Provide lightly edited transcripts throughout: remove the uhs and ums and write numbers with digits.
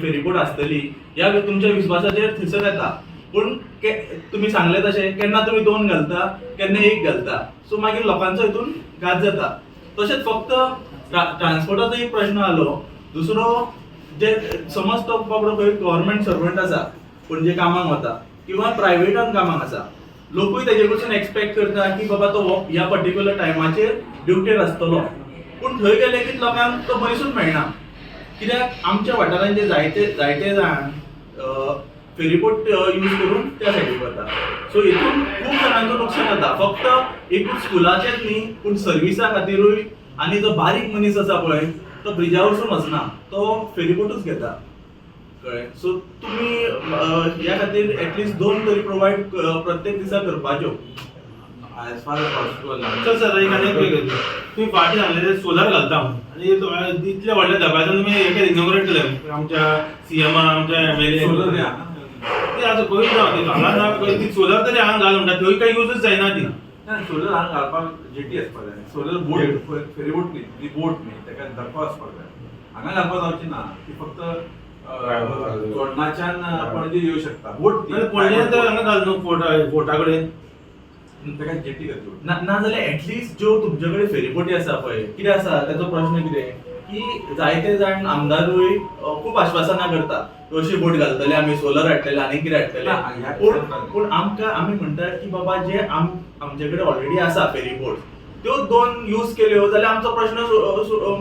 Ferryboat आसतली ह्या तुमच्या विस्वासाचेर थंयसर येता. पूण तुमी सांगले तशें केन्ना तुमी दोन घालता, केन्ना एक घालता, सो मागीर लोकांचो हितून घात जाता. तशेंच फक्त ट्रान्सपोर्टाचो एक प्रश्न आलो. दुसरो जे समज तो बाबडो खंय गव्हर्मेंट सर्वंट आसा, पणजे कामाक वता किंवा प्रायवेटान कामाक आसा, लोकूय तेजे कडसून एक्सपेक्ट करता की बाबा तो ह्या पर्टिक्युलर टायमाचेर ड्युटेर आसतलो. पूण थंय गेले की लोकांक तो मनिसूच मेळना, कित्याक आमच्या वाठारांत जे जायते जायते जाण फेरीबोट यूज करून त्या सायडीक वता. सो हितून खूब जाणांचो नुकसान जाता. फक्त एकूच स्कुलाचेच न्ही, पूण सर्विसा खातीरूय. आनी जो बारीक मनीस आसा पळय, तो ब्रिजा वरसून वचना, तो फेरीबोटूच घेता, कळ्ळें? सो तुमी ह्या खातीर एटलिस्ट दोन तरी प्रोवायड प्रत्येक दिसा करपाच्यो. As far as possible. चल सर, एक आनी एक गजाल. तुम्ही फाटी सांगले सोलर घालता म्हणून आनी इतल्या व्हडल्या दब्याच्यान तुमी हें इनॉग्रेट केलें आमच्या सीएमान, आमच्या एमएलए. सोलर न्ही. ती आतां खंय ना, ती हांगा ना खंय. ती सोलर तरी हांगा घाल म्हणटा, थंय काय युजच जायना ती. ना, सोलर हांगा घालपाक जेटी आसपाक जाय. सोलर बोट, फेरी बोट न्ही ती, बोट न्ही, ताका धक्को आसपाक जाय. हांगा घालपाक जावची ना ती. फक्त चोडणाच्यान पणजे येऊ शकता बोट ती. नाल्यार पणजे तर हांगा घाल न्हू फोर्टा, फोर्टा कडेन. ताका जेटी घातली. ना नाजाल्यार एटलिस्ट ज्यो तुमचे कडेन फेरीबोटी आसा पळय, कितें आसा तेजो प्रश्न कितें की जायते जाण आमदारूय खूब आश्वासनां करता, अशी बोट घालतले आमी, सोलर हाडटले आनी कितें हाडटले. ना, ह्या पूण पूण आमकां आमी म्हणटात की बाबा जे आमचे कडेन ऑलरेडी आसा फेरी बोट, त्यो दोन यूज केल्यो जाल्यार आमचो प्रश्न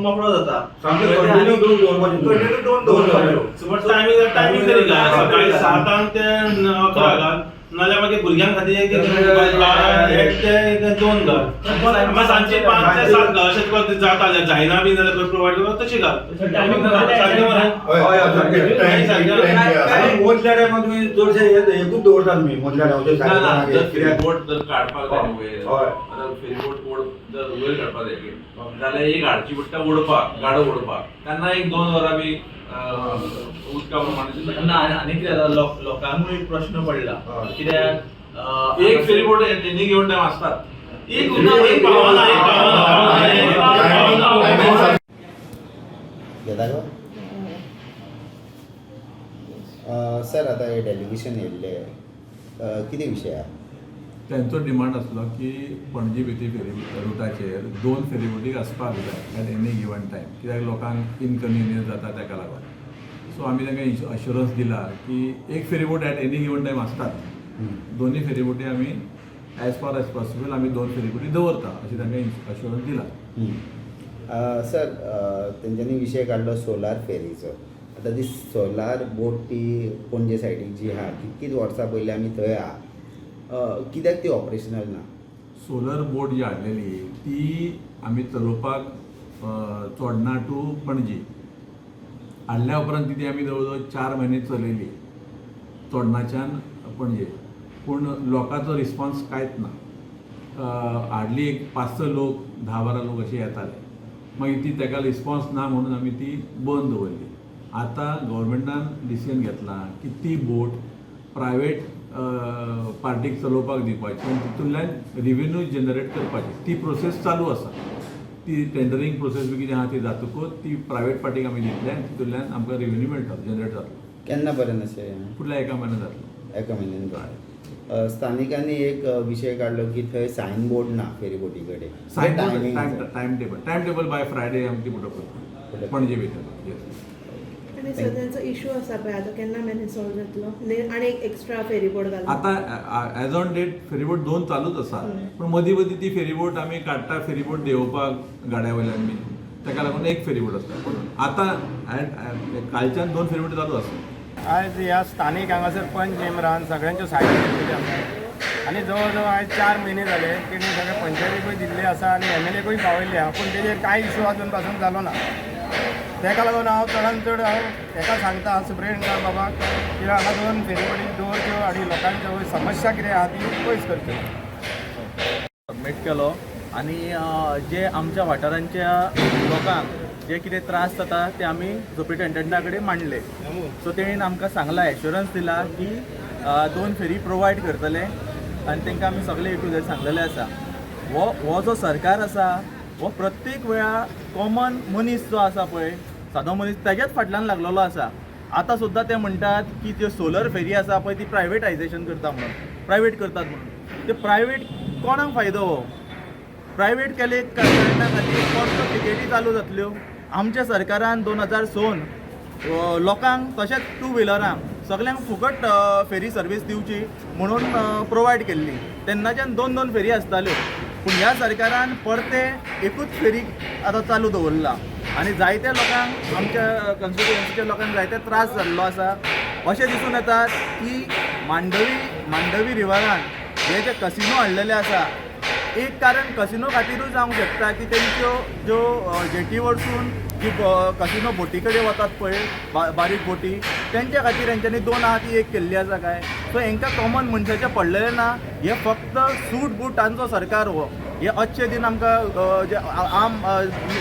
मोकळो जाता. सामके continue दोन दवरपाच्यो. कंटिन्यू दोन दोन दवरपाच्यो. समज टायमींग, टायमींग तरी घाल. सकाळी 7 ते 11 घाल, नाल्यार मागीर भुरग्यां खातीर एक 12, 1 ते 2 घाल, मागीर सांजचे 5 ते 7 घाल. अशें तुका जाता जाल्यार, जायना बी जाल्यार प्रोवायड करपाक तशी घाल. सारकें मरे? हय हय, सारकें. सारकें. आनी मदल्या टायमार तुमी चडशे एकूच दवरता तुमी मदल्या ना ना, जर टायमार. फेरी बोट जर काडपाक जाय न्हू वयर, हय. आतां फेरी बोट जर वयर काडपाक जाय जाल्यार एक हाडची पडटा ओडपाक, गाडो ओडपाक. तेन्ना एक 2 वरां बी उदका प्रमाणे. ना, आनी कितें जाता, लोकांकूय एक प्रश्न पडला. कित्याक एक ferry boat any given time असतात. एक एक पावना, एक पावना, एक पावना. घेता गो सर. आतां हे डेलिगेशन येयल्ले, कितें विशय आहा? तेंचो डिमांड आसलो की पणजी बेती फेरी रुटाचेर दोन फेरीबोटी आसपाक जाय एट एनी गिवन टायम, कित्याक लोकांक इनकन्विनियन्स जाता ताका लागून. सो आमी तांकां अश्युरन्स दिला की एक ferryboat at any given time आसतात. दोनूय फेरीबोटी आमी एज फार एज पॉसिबल आमी दोन फेरीबोटी दवरता अशें तांकां अश्युरन्स दिला. सर, तेंच्यांनी विशय काडलो सोलार फेरीचो. आतां ती सोलार बोट ती पणजे सायडीक जी आहा, कितकीच वर्सां पयलीं आमी थंय आहा, कित्याक ती ऑपरेशनल ना? सोलर बोट जी हाडलेली ती आमी चलोवपाक चोडणा टू पणजी हाडल्या उपरांत ती आमी जवळ जवळ 4 म्हयने चलयली चोडणाच्यान पणजे, पूण लोकांचो रिस्पॉन्स कांयच ना. हार्डली एक पांच स लोक, 10-12 लोक अशे येताले. मागीर ती ताका रिस्पॉन्स ना म्हणून आमी ती बंद दवरली. आतां गव्हर्मेंटान डिसिजन घेतला की ती बोट प्रायवेट पार्टीक चलोवपाक दिवपाची आनी तितूंतल्यान रिवेन्यू जनरेट करपाची. ती प्रोसेस चालू आसा. ती टेंडरींग प्रोसेस बी कितें आहा ती जातकूच ती प्रायवेट पार्टीक आमी दितले आनी तितूंतल्यान आमकां रिवेन्यू मेळटलो, जनरेट जातलो. केन्ना पर्यंत अशें? फुडल्या एका म्हयन्यान जातलो. एका म्हयन्यान पर्यंत. स्थानिकांनी एक विशय काडलो की थंय सायन बोर्ड ना फेरी बोटी कडेन. Sign time time table time table by Friday आमी ती पुट करता पणजे भितर, येस. आनी सर, तेंचो इशू आसा पळय, आतां केन्ना मेरेन सॉल्व जातलो आनी एक एक्स्ट्रा फेरीबोट घालून? आता एज ऑन डेट फेरीबोट दोन चालूच आसा, पूण मदीं मदीं ती फेरीबोट आमी काडटा, फेरीबोट देंवोवपाक गाड्या वयल्यान बी, ताका लागून एक फेरीबोट आसता. पूण आतां कालच्यान दोन फेरीबोट चालू आसा. आयज ह्या स्थानीक हांगासर पंच मेंबरान सगळ्यांच्यो सायनी घेतलेल्यो आसा आनी जवळ जवळ आयज 4 म्हयने जाले तेणी सगळे पंचायतीकूय दिल्ले आसा आनी एमएलएकूय पावयल्ले आहा, पूण तेजेर कांय इशू अजून पासून जालो ना. तेका लागून हांव चडान चड हांव हेका सांगता सुप्रिटेंडंटा बाबाक की हांगा दोन फेरीबोटी दवरच्यो आनी लोकांच्यो समस्या कितें आहा ती पयस करच्यो. सबमीट केलो आनी जे आमच्या वाठारांच्या लोकांक जे कितें त्रास जाता ते आमी सुप्रिटेंडंटा कडेन मांडले. सो तेणीन आमकां सांगलां, एश्युरन्स दिला की दोन फेरी प्रोवायड करतले आनी तांकां आमी सगळे ए टू झेड सांगलेले आसा. हो हो जो सरकार आसा हो प्रत्येक वेळा कॉमन मनीस जो आसा पळय, सादो मनीस, तेज्याच फाटल्यान लागलेलो आसा. आतां सुद्दां ते म्हणटात की ज्यो सोलर फेरी आसा पळय ती प्रायवेटायजेशन करता म्हणून, प्रायवेट करतात म्हणून. ते प्रायवेट कोणाक फायदो हो? प्रायवेट केले कारणा खातीर कोणतो टिकेटी चालू जातल्यो. आमच्या सरकारान 2006 लोकांक तशेंच टू व्हिलरांक सगल्यांक फुकट फेरी सर्वीस दिवची म्हणून प्रोवायड केल्ली. तेन्नाच्यान दोन दोन फेरी आसताल्यो, पूण ह्या सरकारान परते एकूच फेरी आतां चालू दवरला आनी जायत्या लोकांक, आमच्या कॉन्स्टिट्युएन्सीच्या लोकांक जायते त्रास जाल्लो आसा. अशें दिसून येता की मांडवी रिवरान हे जे कसिनो हाडलेले आसा, एक कारण कसिनो खातीरूय जावंक शकता की तेंच्यो ज्यो जेटी वरसून जी कसिनो बोटी कडेन वतात पळय, बारीक बोटी, तेंच्या खातीर हेंच्यांनी दोन आहा ती एक केल्ली आसा काय. सो हेंकां कॉमन मनशाचें पडलेलें ना. हे फक्त सूट बूटांचो सरकार हो. हे अच्छे दिन आमकां जे आम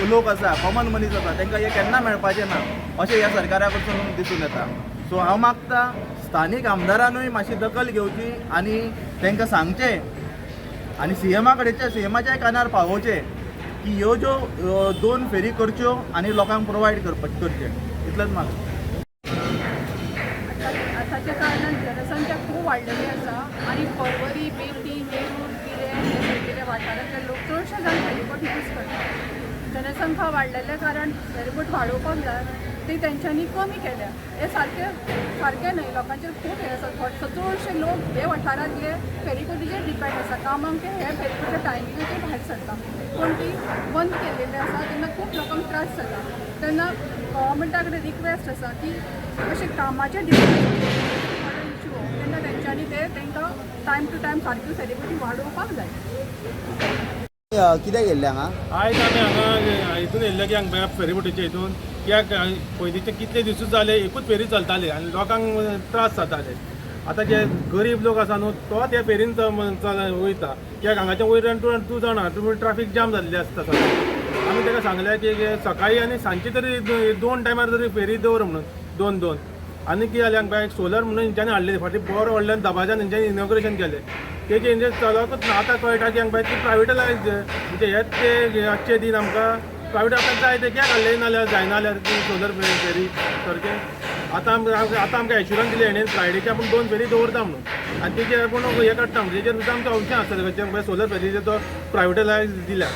लोक आसा, कॉमन मनीस आसा, तेंकां हें केन्ना मेळपाचें ना अशें ह्या सरकारा कडसून दिसून येता. सो हांव मागता स्थानीक आमदारानूय मातशी दखल घेवची आनी तेंकां सांगचें आनी सीएमा कडेच्या सीएमाच्याय कानार पावोवचें की ह्यो ज्यो दोन फेरी करच्यो आनी लोकांक प्रोवायड करचें, इतलेंच मागता. आतांच्या कारणान जनसंख्या खूब वाडलेली आसा आनी पर्वरी, बेती, नेरूर, गिरें हे सारकेल्या वाठारांतले लोक चडशे जाण फेरीबोट यूज करतात. जनसंख्या वाडलेल्या कारण फेरीबोट वाडोवपाक जाय, ती तेंच्यांनी कमी केल्या. हें सारकें सारकें न्हय. लोकांचेर खूब हें आसा. चडशे लोक हे वाठारांतले फेरीबोटीचेर डिपेंड आसा. कामाक ते हे फेरीबोटीच्या टायमिंगाचेर भायर सरता, पूण ती बंद केलेली आसा तेन्ना खूब लोकांक त्रास जाता. तेन्ना गव्हर्मेंटा कडेन रिक्वेस्ट आसा की अशें कामाचेर डिपेंड इशू तेन्ना तेंच्यांनी ते तांकां टायम टू टायम सारक्यो फेरीबोटी वाडोवपाक जाय. कित्याक येयल्ले हांगा? आयज आमी हांगा हितून येयल्ले की हांगा फेरीबोटीच्या हितून कित्याक पयलींचे कितले दिसूच जाले एकूच फेरी चलताली आनी लोकांक त्रास जाताले. आतां जे गरीब लोक आसा न्हू तो त्या फेरीन वयता, कित्याक हांगाच्या वयर तूं जाणा तुमी ट्राफीक जाम जाल्ली आसता सगळें. आमी ताका सांगलें की सकाळी आनी सांजची तरी दोन टायमार तरी फेरी दवर म्हणून, दोन दोन. आनी कितें जालें हांगा एक सोलर म्हणून हेंच्यांनी हाडलेली फाटीं बरो व्हडल्यान दबाज्यान हेंच्यांनी इनॉग्रेशन केलें, तेजें हेंचें चलकूच ना. आतां कळटा की हांगा ती प्रायवेटलायज, म्हणजे हेच ते आजचे दीन आमकां प्रायवेट आतां जाय ते कित्याक हाडले नाल्यार जायना जाल्यार ती सोलर फेरी सारकें. आतां आमकां एश्युरन्स दिलें हेणें फ्रायडेचे आपूण दोन फेरी दवरता म्हणून, आनी तेजेर आपूण हें काडटा म्हणून तेजेर सुद्दां आमचें ऑप्शन आसता खंयचे सोलर फेरीचेर तो प्रायवेटलायज दिल्या.